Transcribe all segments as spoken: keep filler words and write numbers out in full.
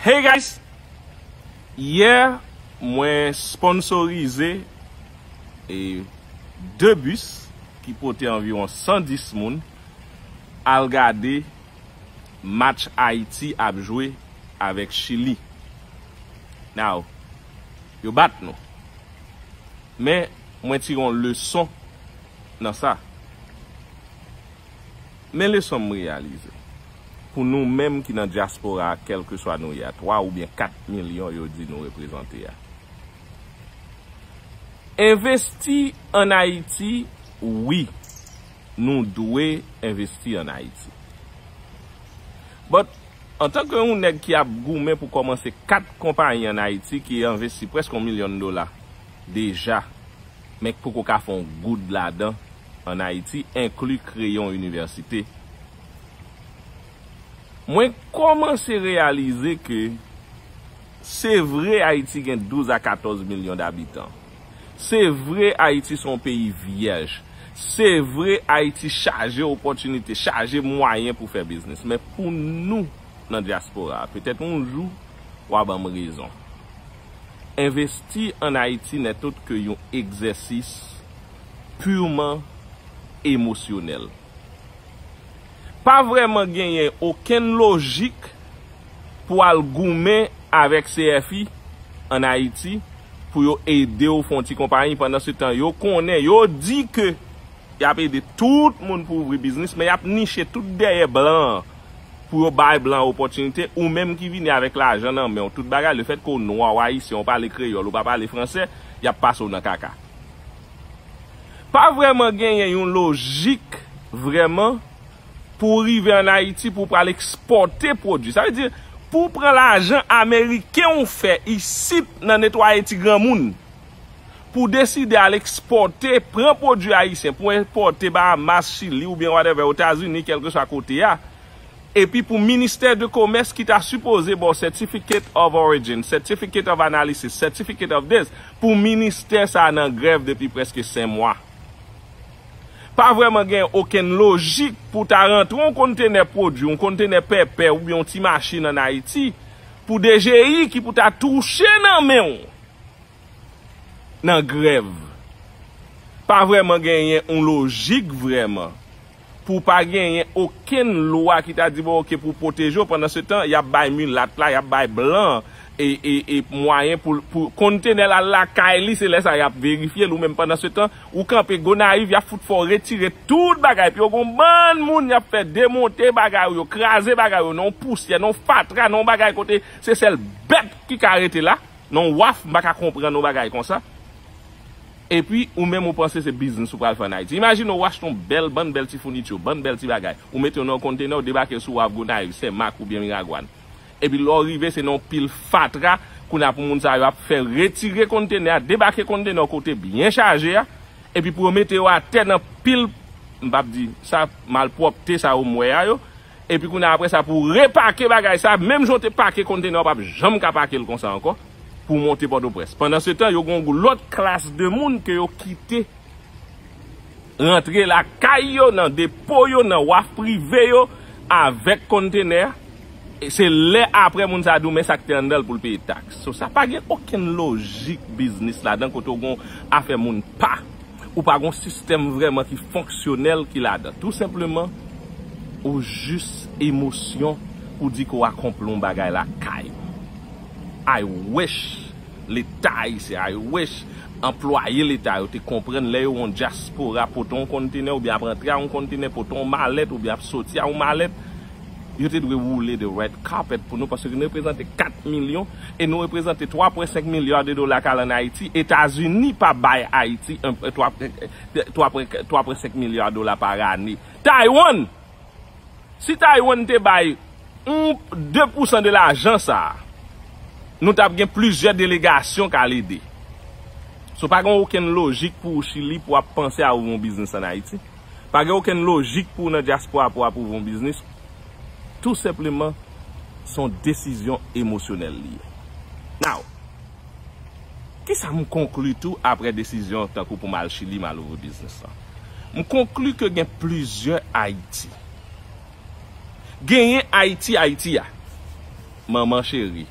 Hey guys! Yè, mwen sponsorize e de bis ki pote anviwon san dis moun al gade match Ayiti ap jwe avèk Chili. Now, yo bat nou. Men, mwen tire yon leson nan sa. Men leson m reyalize. Pou nou menm ki nan dyaspora a, kèlkeswa nou ye a, twa oubyen kat milyon yo di nou reprezante a. Envesti ann Ayiti, wi. Nou dwe envesti ann Ayiti. But, antanke yon nèg ki ap goumen pou kòmanse kat konpayi ann Ayiti ki envesti prèske yon milyon dola deja, men k poko ka fè yon goud ladan ann Ayiti, enkli kreye yon inivèsite. Mwen kòmanse reyalize ke se vre Ayiti gen douz a katòz milyon dabitan. Se vre Ayiti se yon peyi vyèj. Se vre Ayiti chaje opòtinite, chaje mwayen pou fè biznis. Men pou nou nan dyaspora, petèt yon jou, w a ban m rezon. Envesti ann Ayiti nètòt ke yon egzèsis purman emosyonèl. Pa vrèman genyen okenn lojik pou al goumen avèk C F I ann Ayiti pou yo ede w fè yon ti konpayi. Pandan se tan, yo konnen, yo di ke y ap ede tout moun pou ouvri biznis, men y ap niche tout dèyè blan an pou yo bay blan an opòtinite, ou menm ki vini avèk lajan nan men w, tout bagay, lefètke w nwa, w ayisyen, w pale kreyòl, ou pa pale fransè, y ap pase w nan kaka. Pa vrèman genyen yon lojik vrèman pou w rive ann Ayiti pou w pral ekspòte pwodui. Sa vle di, pou w pran lajan ameriken w fè isit nan netwaye ti granmoun, pou w deside al ekspòte, pran pwodui ayisyen, pou w enpòte Bahamas, Chili oubyen whatever, Etazini, kèlkeswa kote a, epi pou ministè de komès ki ta sipoze ba w certificate of origin, certificate of analysis, certificate of this, pou ministè sa a nan grèv depi prèske senk mwa. Pa vrèman gen okenn lojik pou w ta rantre yon kontenè pwodui, yon kontenè pèpè oubyen yon ti machin ann Ayiti, pou D G I ki pou ta touche nan men w nan grèv. Pa vrèman genyen yon lojik vrèman. Pou pa genyen okenn lwa ki ta di, bon, oke, pou pwoteje w, pandan se tan, y ap bay milat la, y ap bay blan e, e, e mwayen pou, pou kontenè l al lakay li, se lè sa y ap verifye l, ou menm pandan se tan, ou kanpe Gonayiv, y ap fout fè w retire tout bagay, epi yo gon bann moun y ap fè demonte bagay ou yo, kraze bagay ou, nan yon pousyè, nan yon fatra, nan yon bagay kote se sèl bèt ki ka rete la. Non, waf, m pa ka konprann yon bagay konsa. Epi, ou menm ou panse se biznis ou pral fè ann Ayiti. Imajine w achte yon bèl, bann bèl ti founiti, bann bèl ti bagay. Ou mete yo nan yon kontenè, ou debake l sou waf Gonayiv, Senmak oubyen Miragwàn. Epi lè w rive, se nan yon pil fatra, kounye a pou moun sa yo ap fè retire kontenè a, debake kontenè w kote byen chaje a, epi pou yo mete yo atè nan pil, m p ap di, sa malpwòpte sa yo m wè a yo, epi kounye a apre sa pou w repake bagay sa, menm jan w te pake kontenè a, w p ap janm ka pake l konsa ankò, pou w monte Pòtoprens. Pandan se tan, yo gen yon lòt klas de moun ke yo kite rantre lakay yo, nan depo yo, nan waf prive yo, avèk kontenè a. E se lè apre moun sa a di w, men sa k te anndan l pou l peye taks. So, sa pa gen okenn lojik biznis ladan kote w gen afè moun pa. Ou pa gen sistèm vrèman ki fonksyonèl ki ladan. Tou senpleman, ou jis emosyon pou di ke w akonpli yon bagay lakay ou. I wish Leta ayisyen, I wish anplwaye Leta yo te konprann lè yo wè yon dyaspora pote yon kontenè oubyen ap antre a yon kontenè, pote yon malèt oubyen ap soti a yon malèt, yo te dwe woule the red carpet pou nou, paske nou reprezante kat milyon e nou reprezante twa pwen senk milya de dola k al ann Ayiti. Etazini pa bay Ayiti twa pwen senk milya dola pa ane. Taiwan! Si Taiwan te bay yon de pousan de lajan sa a, nou t ap gen plizyè delegasyon k al ede. So, pa gen okenn lojik pou ou Chili pou w ap panse a ouvri yon biznis ann Ayiti. Pa gen okenn lojik pou w nan dyaspora pou w ap ouvri yon biznis. Tou senpleman, se yon desizyon emosyonèl li ye. Now, kisa m konkli tou apre desizyon tankou pou m al Chili, m al ouvri biznis lan? M konkli ke gen plizyè Ayiti. Genyen Ayiti, Ayiti a. Manman cheri,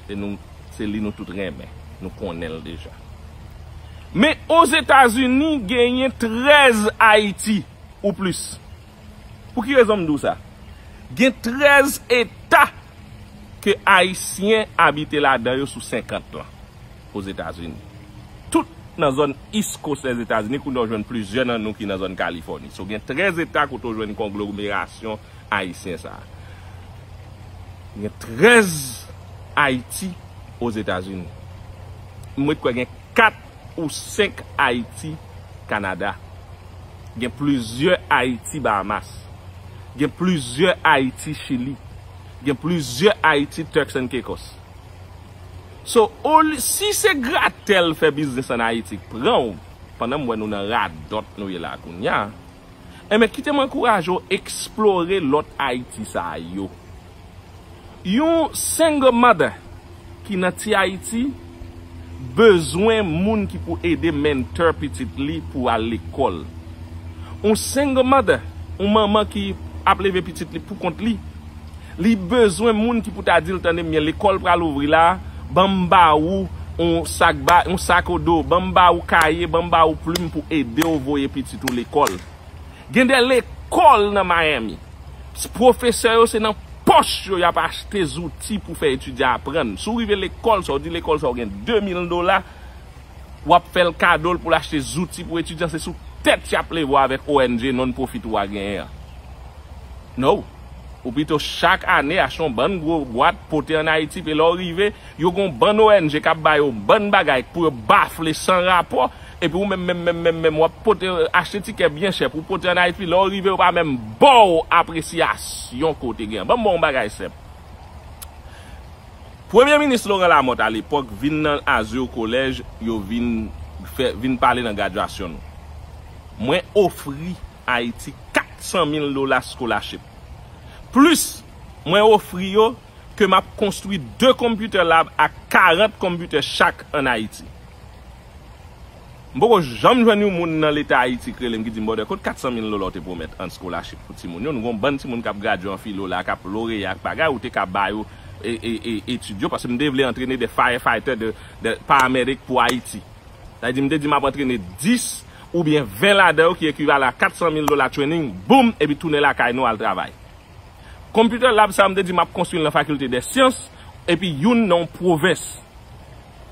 se nou, se li nou tout renmen. Nou konnen l deja. Men Ozetazini genyen trèz Ayiti ou plis. Pou ki rezon m di w sa? Gen trèz eta ke Ayisyen abite ladan yo sou senkant lan Ozetazini. Tout nan zòn East Coast Lèzetazini, kounye a w jwenn plizyè nan nou ki nan zòn Kalifòni. So, gen trèz eta kote w jwenn konglomerasyon ayisyen sa a. Gen trèz Ayiti Ozetazini. M ret kwè gen kat ou senk Ayiti Kanada. Gen plizyè Ayiti Bahamas. Gen plizyè Ayiti Chili. Gen plizyè Ayiti Turks and Caicos. So, oli, si se gratèl fè biznis ann Ayiti k pran w, pandan m wè nou nan radòt nou ye la kounye a, enben, kite m ankouraje w eksplore lòt Ayiti sa yo. Yon single mother ki nan ti Ayiti bezwen moun ki pou ede mentor pitit li pou al lekòl. Yon single mother, yon manman ki ap leve pitit li pou kont li, li bezwen moun ki pou ta di l, "Tande m byen, lekòl pral ouvri la, ban m ba ou yon sak ba, yon sak o do, ban m ba ou kaye, ban m ba ou plim pou ede w voye pitit ou lekòl." Gen de lekòl nan Miami, pwofesè yo se nan pòch yo y ap achte zouti pou fè etidyan aprann. Si w rive lekòl sa, w di lekòl sa w gen de mil dola, w ap fè l kado l pou l achte zouti pou etidyan, se sou tèt y ap leve w avèk O N G non-profit ou a genyen an. No. Ou pito chak ane achte yon bann gwo bwat, pote ann Ayiti, epi lè w rive, yo gen yon bann O N G k ap ba yo bann bagay pou yo bafle san rapò, epi ou menm, menm, menm, menm, menm, w ap pote, achte tikè byen chè pou w pote ann Ayiti, lè w rive, yo pa menm ba w apresyasyon ke w te gen. Ban m ba w yon bagay senp. Premye minis Laurent Lamothe alepòk vin nan Azur College, yo vin fè, vin pale nan gradyasyon nou. Mwen ofri Ayiti kat san mil dola scholarship. Plis, mwen ofri yo ke m ap konstwi de computer lab ak karant computer chak ann Ayiti. M poko janm jwenn yon moun nan Leta Ayiti k rele m ki di m, "Brother, kot kat san mil dola w te pwomèt an scholarship pou timoun yo? Nou gon bann timoun k ap gradye an filo la, k ap loreya ak bagay, ou te ka ba yo e, e, e, etid yo," paske m te vle antrene de firefighter, de, de paramedic pou Ayiti. Sa vle di, m te di m ap antrene dis oubyen ven ladan yo ki ekivalan a kat san mil dola training, boum, epi tounen lakay nou al travay. Computer lab sa, m te di m ap konstwi l nan Faculté des Sciences, epi youn nan yon pwovens.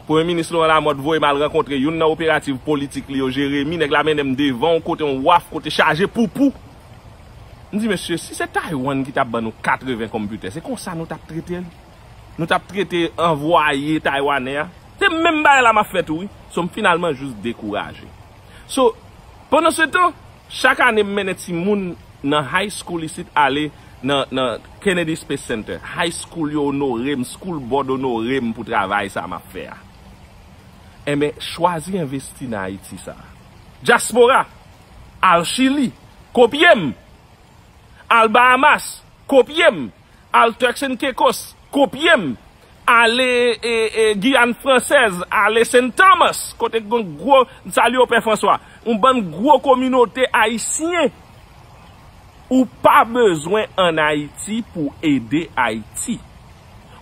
Premye minis Laurent Lamothe voye m al rankontre youn nan operativ politik li yo, Jeremi, nèg la mennen m devan yon kote, yon waf, kote chaje poupou. M di, "Mesye, si se Taiwan ki t ap ban nou katreven computer, se konsa nou t ap trete l? Nou t ap trete anvwaye taywanè a?" Se menm bagay la m ap fè tou, wi. So, m finalman jis dekouraje. So, pandan se tan, chak ane m mennen timoun nan high school isit ale nan, nan Kennedy Space Center. High school yo onore m, school board onore m pou travay sa m ap fè a. Enben, chwazi envesti nan Ayiti sa a. Dyaspora, al Chili, kopye m. Al Bahamas, kopye m. Al Turks and Caicos, kopye m. Ale e, e, Giyàn Fransèz, ale Saint Thomas, kote gen gwo, m salye w, Pè Franswa, yon bann gwo kominote ayisyen. Ou pa bezwen ann Ayiti pou ede Ayiti.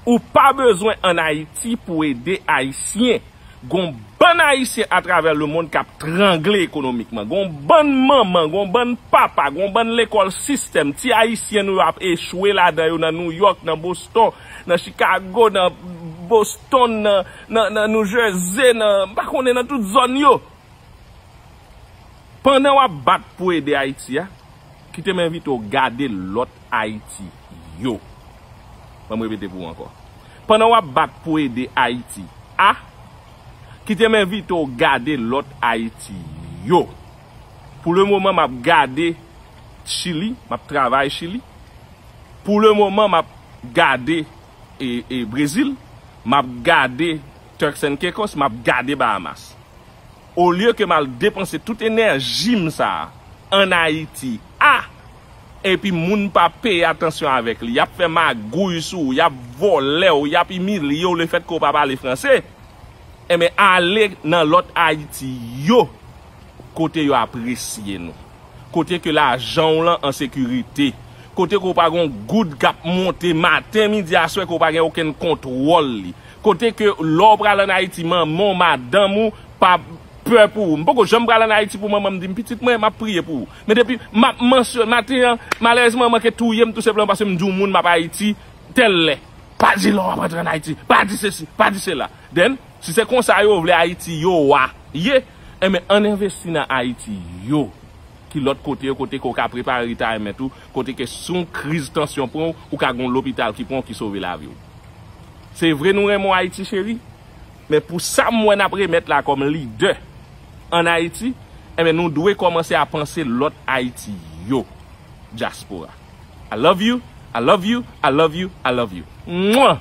Ou pa bezwen ann Ayiti pou ede Ayisyen. Gon bann Ayisyen atravè lemonn k ap trangle ekonomikman. Gon bann manman, gon bann papa, gon bann lekòl sistèm. Ti Ayisyen nou yo ap echwe ladan yo nan New York, nan Boston, nan Chicago, nan Boston, nan, nan, nan New Jersey, nan, m pa konnen, nan tout zòn yo. Pandan w ap bat pou ede Ayiti a, kite m envite w gade lòt Ayiti yo. Ban m repete pou ou ankò. Pandan w ap bat pou ede Ayiti a, kite m envite w gade lòt Ayiti yo. Pou le moman, m ap gade Chili, m ap travay Chili. Pou le moman, m ap gade, e, e, Brezil, m ap gade Turks and Caicos, m ap gade Bahamas. Olye ke m al depanse tout enèji m sa a ann Ayiti a, epi moun pa peye atansyon avèk li, y ap fè magouy sou ou, y ap vòlè w, y ap imilye w lefètke w pa pale franse, enben, ale nan lòt Ayiti yo, kote yo apresye nou, kote ke lajan w lan an sekirite, Kote ke w pa gen yon goud k ap monte maten, midi, aswè, ke w pa gen okenn kontwòl li. Kote ke lè w pral ann Ayiti, manman w, madanm ou pa pè pou ou. M poko janm pral ann Ayiti pou manman m di m, "Pitit mwen, m ap priye pou ou." Men depi m ap mansyon-, maten an, malerezman, manke touye m tou senpleman paske m di yon moun m ap Ayiti tèl lè. "Pa di lè w ap rantre ann Ayiti, pa di sesi, pa di sela." Then, si se konsa yo vle Ayiti yo a ye, enben, ann envesti nan Ayiti yo. Ki lòt kote yo, kote ke w ka prepare retirement ou, kote ke si yon kriz tansyon pran w, ou ka gen yon lopital ki pran w ki sove lavi w. Se vre nou renmen w Ayiti cheri, men pou sa m wè n ap remèt la kòm lidè ann Ayiti, enben nou dwe kòmanse a panse lòt Ayiti yo, dyaspora. I love you, I love you, I love you, I love you. Mwen!